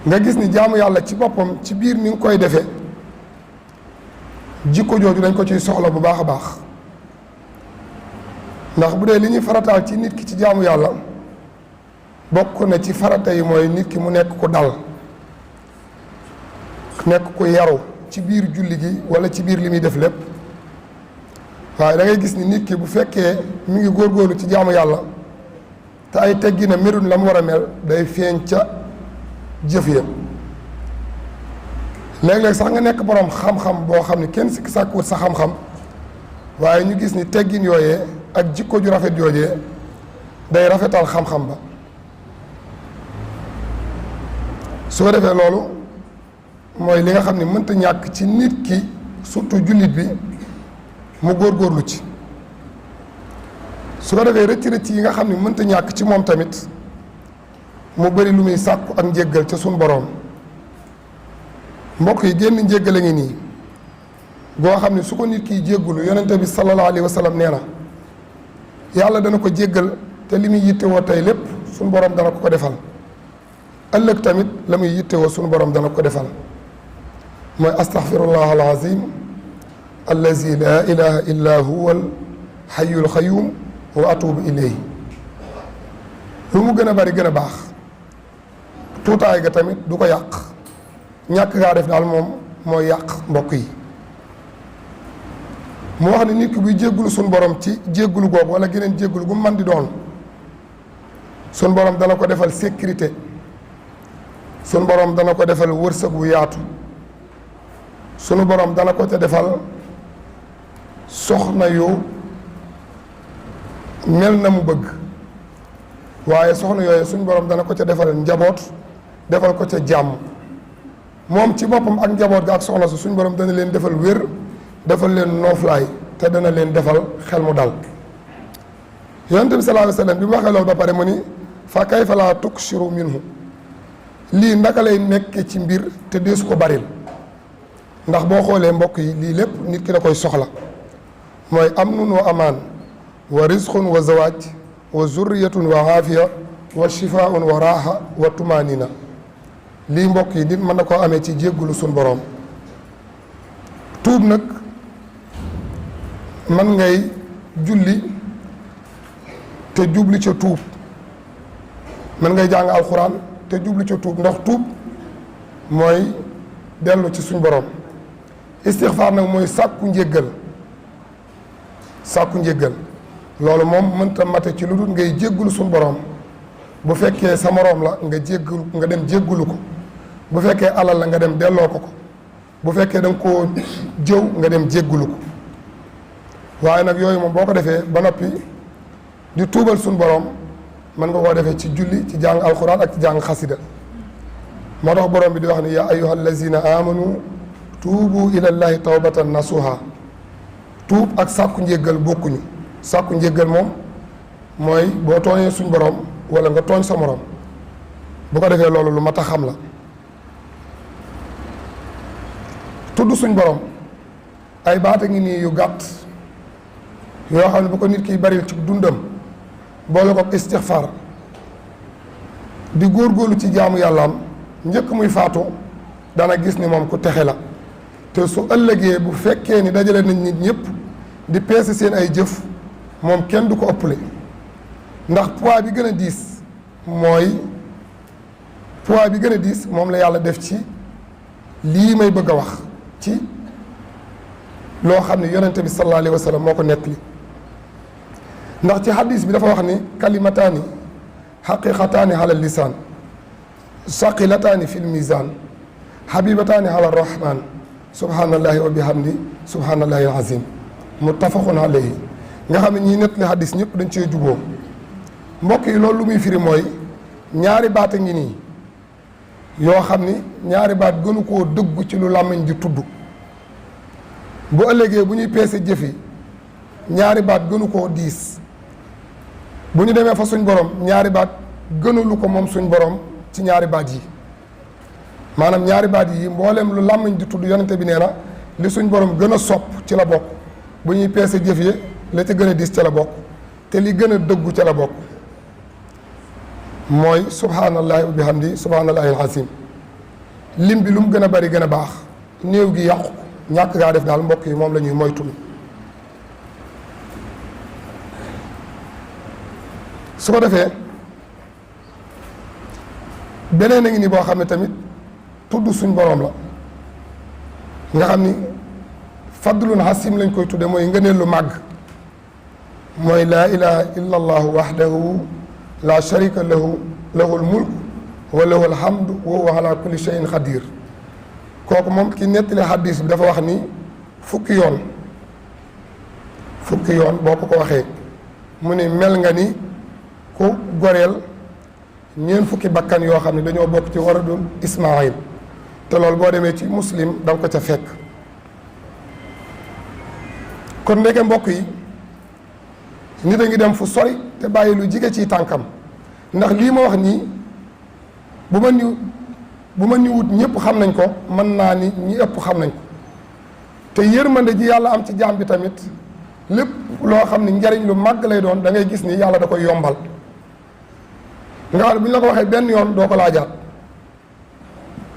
nga gis ni jaamu yàlla ci boppam ci biir ni nga koy defee jikko jooju dañ ko ciy soxla bu baax a baax ndax bu dee li ñuy farataal ci nit ki ci jaamu yàlla bokk na ci farata yi mooy nit ki mu nekk ku dal nekk ku yaru ci biir julli gi wala ci biir li muy def lépp waaye da ngay gis ni nit ki bu fekkee mi ngi góorgóorlu ci jaamu yàlla te ay teggina merun la mu war a mel day feeñ ca jëf ya léeg-léeg sax nga nekk boroom xam-xam boo xam ne kenn sikki sàkkuwut sa xam-xam waaye ñu gis ni teggin yooyee ak jikko ju rafet joojee day rafetal xam-xam ba su ko defee loolu mooy li nga xam ne mënta ñàkk ci nit ki surtout jullit bi mu góorgóorlu ci su ko defee rëcc-rëcc yi nga xam ne mënta ñàkk ci moom tamit mu bari lu muy sàkku ak njéggal ca suñ boroom mbokk yi génn njéggale ngi nii goo xam ne su ko nit kiy jéggulu yonente bi sallallahu alayhi wa sallam nee na yàlla dana ko jéggal te li muy yittewoo tey lépp suñ boroom dana ko defal ëllëg tamit la muy yittewoo suñu borom dana ko defal mooy astaghfirullah alazim allazi la ilaha illa huwa al hayyul qayyum wa atubu ilayhi lu mu gën a bari gën a baax tuutaay ga tamit du ko yàq ñàkk gaa def daal moom mooy yàq mbokk yi mu wax ne nit ki buy jéggulu suñu borom ci jéggulu googu wala geneen jéggulu gu man di doon suñu borom dana ko defal sécurité sunu borom dana ko defal wërsëg wu yaatu sunu borom dana ko ca defal soxna yu mel na mu bëgg waaye soxna yooyu suñu borom dana ko ca defal njaboot defal ko ca jàmm moom ci boppam ak njaboot ga ak soxna su suñu borom dana leen defal wér defal leen nooflaay te dana leen defal xel mu dal yonent bi sallallahu alayhi wa sallam bi mu waxee loolu ba pare mu ni fa kayfa laa tukshiru minhu lii ndaka lay nekk ci mbir te deesu ko baril ndax boo xoolee mbokk yi lii lépp nit ki da koy soxla mooy amnun wa amaan wa rizqun wa zawaaj wa zurriyatun wa aafiya wa shifaun wa raaxa wa tumaanina lii mbokk yi nit mën na koo amee ci jéggulu suñ boroom tuub nag man ngay julli te jubli ca tuub man ngay jàng alxuraan te jublu ci tuub ndax tuub mooy dellu ci suñ borom istixfaar nag mooy sàkku njéggal loolu moom mënta mate ci lu dul ngay jéggulu suñ borom bu fekkee sa moroom la nga jéggulu nga dem jéggulu ko bu fekkee alal la nga dem delloo ko bu fekkee da nga koo jëw nga dem jéggulu ko waaye nag yooyu moom boo ko defee ba noppi di tuubal suñ borom mën nga koo defee ci julli ci jàng alxuraan ak ci jàng xasida moo tax borom bi di wax ni yaa ayyuha allazina amanu tuubu ilallahi tawbatan nasuha tuub ak sàkku njéggal bokkuñu sàkku njéggal moom mooy boo tooñee suñ borom wala nga tooñ sa morom bu ko defee loolu lu mat a xam la tudd suñ borom ay baata ngi nii yu gàtt yoo xam ne bu ko nit kiy baril ci dundam boole ko istixfaar di góorgóorlu ci jaamu yàllaam njëkk muy faatu dana gis ni moom ku texe la te su ëllëgee bu fekkee ni dajale nañ nit ñëpp di peese seen ay jëf moom kenn du ko ëppale ndax poids bi gën a diis moom la yàlla def ci lii may bëgg a wax ci loo xam ne yonente bi sallallahu alayhi wa sallam moo ko nettali ndax ci hadis bi dafa wax ni kalimataani xaqiqataani ala lisaan saqilataani fi lmisaan habibataani ala rahman subhanallahi wa bihamdi subhanallahi alazim muttafaqun alayhi nga xam ne ñii nettali hadis ñëpp dañ cee juboo mbokk yi loolu lu muy firi mooy ñaari baat a ngi nii yoo xam ni ñaari baat gënu koo dëggu ci lu làmmiñ di tudd bu ëllëgee bu ñuy peese jëf yi ñaari baat gënu koo diis bu ñu demee fa suñ borom ñaari baat gënulu ko moom suñ borom ci ñaari baat yi maanaam ñaari baat yi mboolem lu làmmiñ di tudd yonente bi nee na li suñ borom gën a sopp ci la bokk bu ñuy peese jëf yi la ca gën a diis ca la bokk te li gën a dëggu ca la bokk mooy subhanallahi wa bihamdi subhanallahi alazim lim bi lu mu gën a bari gën a baax, néew gi yàqu ñàkk gaa def daal mbokk yi moom la ñuy moytul. su ko defee beneen a ngi ni boo xam ne tamit tudd suñ boroom la nga xam ni fadlun hasim lañ koy tudde mooy ngëneel lu màgg, mooy laa ilaha illa allahu wahdahu la sharika lahu lahul mulk wa lahul hamdu wa huwa ala kulli shay'in qadir. kooku moom ki nettali xadis bi dafa wax ni fukki yoon boo ko waxee mu ne mel nga ni ku goreel ñeent fukki bakkan yoo xam ne dañoo bokk ci waradul Ismaayil, te loolu boo demee ci muslim da nga ko ca fekk. kon ndeke mbokk yi nit a ngi dem fu sori te bàyyi lu jige ci tànkam, ndax lii ma wax nii bu ma ni wut ñëpp xam nañ ko, mën naa ni ñi ëpp xam nañ ko. te yërmande ji yàlla am ci jaam bi tamit lépp loo xam ni njariñ lu màgg lay doon da ngay gis ni yàlla da koy yombal, nga xam ne bu ñu la ko waxee benn yoon doo ko laajaat.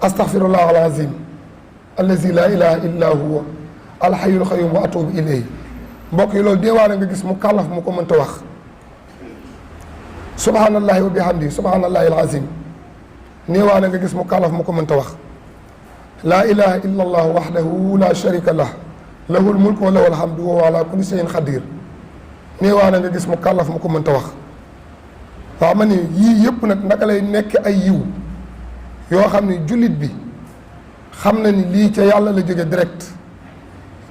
astaghfirullah alazim allazi la ilaha illa huwa alhayyul qayyum wa atubu ilayhi. mbokk yi loolu déewaane nga gis mu kàllaf mu ko mënta wax. subhanallahi wa bihamdi subhanallahi alazim néewaane nga gis mu kàllaf mu ko mënta wax. laa ilaha illa allah wahdahu la sharika lah lahul mulku wa lahul hamdu wa huwa ala kulli shay'in qadir néewaane nga gis mu kàllaf mu ko mënta wax. waaw ma ni yii yëpp nag naka lay nekk ay yiw yoo xam ni jullit bi xam na ni lii ca yàlla la jóge direct,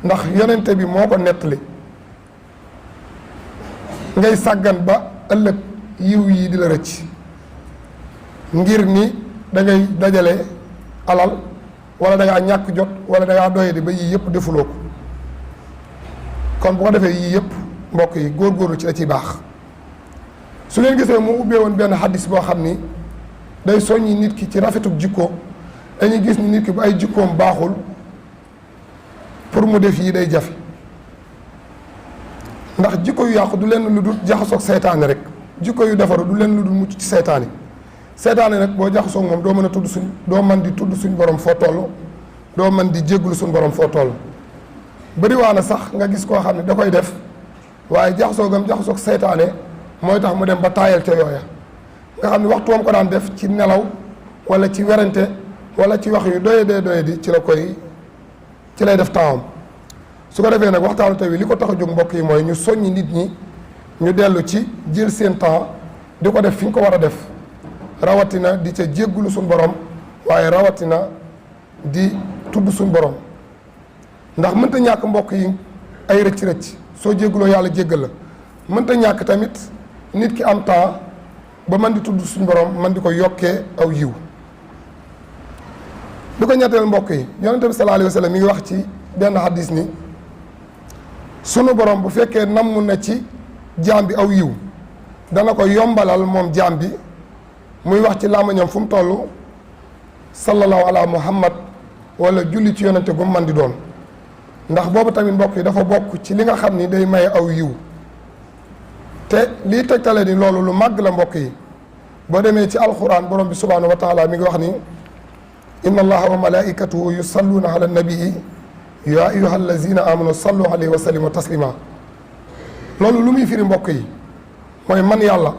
ndax yonente bi moo ko nettali. ngay sàggan ba ëllëg yiw yii di la rëcc ngir ni da ngay dajale alal wala da ngaa ñàkk jot wala da ngaa doyadi ba yii yëpp defuloo ko. kon bu ko defee yii yëpp mbokk yi góorgóorlu ci la ciy baax. su ngeen gisee mu ubbee woon benn xaddis boo xam ni day soññi nit ki ci rafetug jikko, dañuy gis ni nit ki bu ay jikkoom baaxul pour mu def yii day jafe, ndax jikko yu yàqu du leen lu dul jaxasoog seytaane rek. jikko yu defaru du leen lu dul mucc ci seytaane. seytaane nag boo jaxasoog moom doo mën a tudd doo mën di tudd suñ borom foo toll, doo mën di jégglu suñ borom foo toll. bëriwaa na sax nga gis koo xam ne da koy def waaye jaxasoog seytaane mooy tax mu dem ba taayal ca yooya, nga xam ne waxtu wam ko daan def ci nelaw wala ci werante wala ci wax yu doye di ci lay def taawam. su ko defee nag waxtaanu tey wi li ko tax a jóg mbokk yi mooy ñu soññi nit ñi ñu dellu ci jël seen temps di ko def fi ñu ko war a def, rawatina di ca jéggulu suñ borom waaye rawatina di tudd suñ borom. ndax mënta ñàkk mbokk yi ay rëcc soo jégguloo yàlla jéggal la. mënta ñàkk tamit nit ki am temps ba man di tudd suñ borom man di ko yokkee aw yiw. du ko ñetteel mbokk yi yonente bi sallallahu alayhi wa sallam mi ngi wax ci benn hadis ni sunu borom bu fekkee namm na ci jaam bi aw yiw dana ko yombalal moom jaam bi muy wax ci làmmiñam fu mu toll sallallahu ala muhammad wala julli ci yonente gu man di doon. ndax boobu tamit mbokk yi dafa bokk ci li nga xam ni day maye aw yiw, te lii tegtale ni loolu lu màgg la mbokk yi. boo demee ci alquran borom bi subhanahu wa taala mi ngi wax ni inna allaha wa malaikatahu yusalluuna ala nabii ya ayuha allazina amanu sallu alayhi wa sallimu taslima. loolu lu muy firi mbokk yi mooy man yàlla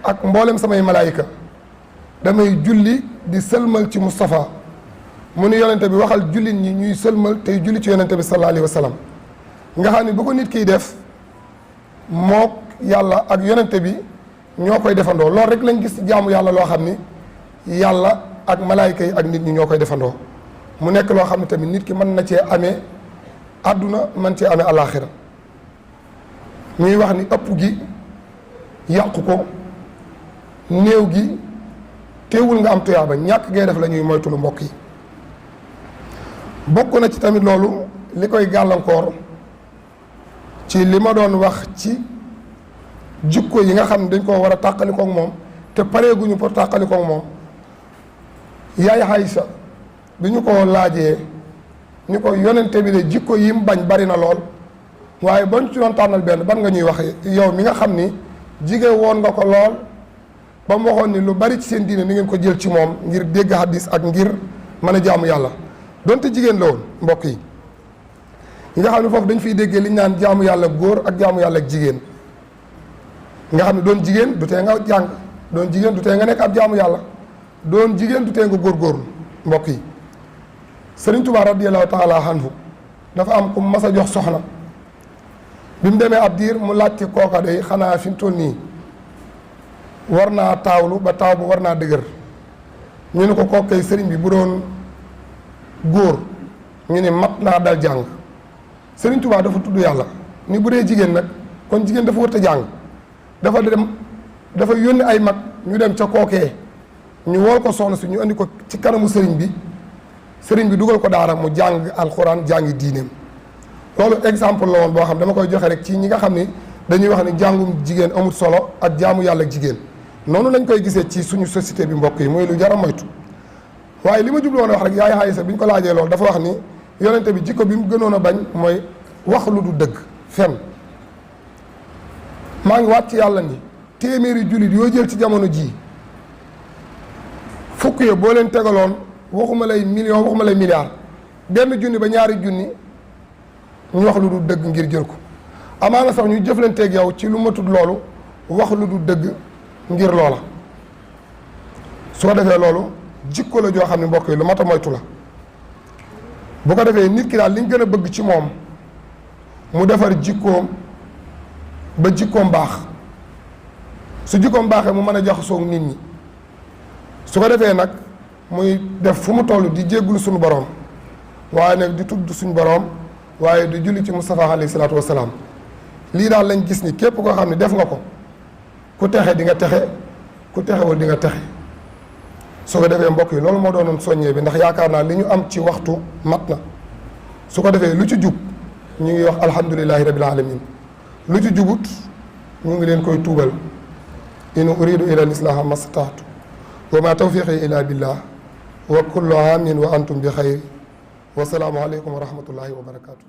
ak mboolem samay malaayika damay julli di sëlmal ci Moustapha. mu ni yonente bi waxal jullit ñi ñuy sëlmal tey julli ci yonente bi sallallahu alayhi wa sallam. nga xam ni bu ko nit kiy def mook yàlla ak yonente bi ñoo koy defandoo. loolu rek lañ gis ci jaamu yàlla loo xam ni yàlla ak malaayika yi ak nit ñi ñoo koy defandoo. mu nekk loo xam ne tamit nit ki mën na cee amee àdduna mën cee amee alaaxira. ñuy wax ni ëpp gi yàqu ko, néew gi teewul nga am tuyaaba, ñàkk ngay def la ñuy moytulu mbokk yi. bokk na ci tamit loolu li koy gàllankoor ci li ma doon wax ci jikko yi nga xam ne dañ koo war a tàqalikook moom te pareeguñu pour tàqalikook moom. yaay Aysa bi ñu ko laajee ñu ko yonente bi de jikko yi mu bañ bari na lool, waaye bañ ci doon tànnal benn ban nga ñuy wax yow mi nga xam ni jige woon nga ko lool ba mu waxoon ni lu bari ci seen diine ni ngeen ko jël ci moom ngir dégg hadis ak ngir mën a jaamu yàlla donte jigéen la woon mbokk yi nga xam ne foofu dañ fiy déggee li ñu naan jaamu yàlla góor ak jaamu yàlla ak jigéen nga xam ne doon jigéen du tee nga jàng doon jigéen du tee nga nekk ab jaamu yàlla doon jigéen du tee nga góorgóorlu mbokk yi Sëriñ Tuubaa radiyallahu taala anhu dafa am ku mas a jox soxna bi mu demee ab diir mu laajte kooka day xanaa fi mu toll nii war naa taawlu ba taaw bu war naa dëgër ñu ne ko kookay sëriñ bi bu doon góor ñu ne mat naa dal jàng Sëriñ Tuubaa dafa tudd yàlla ni bu dee jigéen nag kon jigéen dafa wërta jàng dafa yónni ay mag ñu dem ca kookee ñu wool ko soxna si ñu andi ko ci kanamu sëriñ bi dugal ko daara mu jàng alxuraan jàngi diineem loolu exemple la woon boo xam dama koy joxe rek ci ñi nga xam ni dañuy wax ni jàngum jigéen amul solo ak jaamu yàlla ak jigéen noonu lañ koy gisee ci suñu société bi mbokk yi mooy lu jar a moytu waaye li ma jubloon a wax rek yaay Aysa bi ñu ko laajee loolu dafa wax ni yonente bi jikko bi mu gënoon a bañ mooy wax lu du dëgg fen maa ngi waat ci yàlla ni téeméeri jullit yoo jël ci jamono jii fukk yi boo leen tegaloon waxuma lay million waxuma lay milliard benn junni ba ñaari junni ñu wax lu du dëgg ngir jël ko amaana sax ñu jëflanteeg yow ci lu matul loolu wax lu du dëgg ngir loola su ko defee loolu jikko la joo xam ne mbokk yi lu mat a moytu la bu ko defee nit ki daal li ñu gën a bëgg ci moom mu defar jikkoom ba jikkoom baax su jikkoom baaxee mu mën a jaxasoo nit ñi su ko defee nag muy def fu mu toll di jéggulu suñu boroom waaye nag di tudd suñu boroom waaye di julli ci Mustafa alayhi salaatu wasalaam lii daal lañ gis ni képp koo xam ne def nga ko ku texe di nga texe ku texewul di nga texe su ko defee mbokk yi loolu moo doonoon soññee bi ndax yaakaar naa li ñu am ci waxtu mat na su ko defee lu ci jub ñu ngi wax alhamdulillahi rabbil alamin lu ci jubut ñu ngi leen koy tuubal in uridu ila lislaha mastataatu wa ma tawfiqi illa billah wa kullu amin wa antum bi xayr wa salaamu aleykum wa rahmatullahi wa barakatuh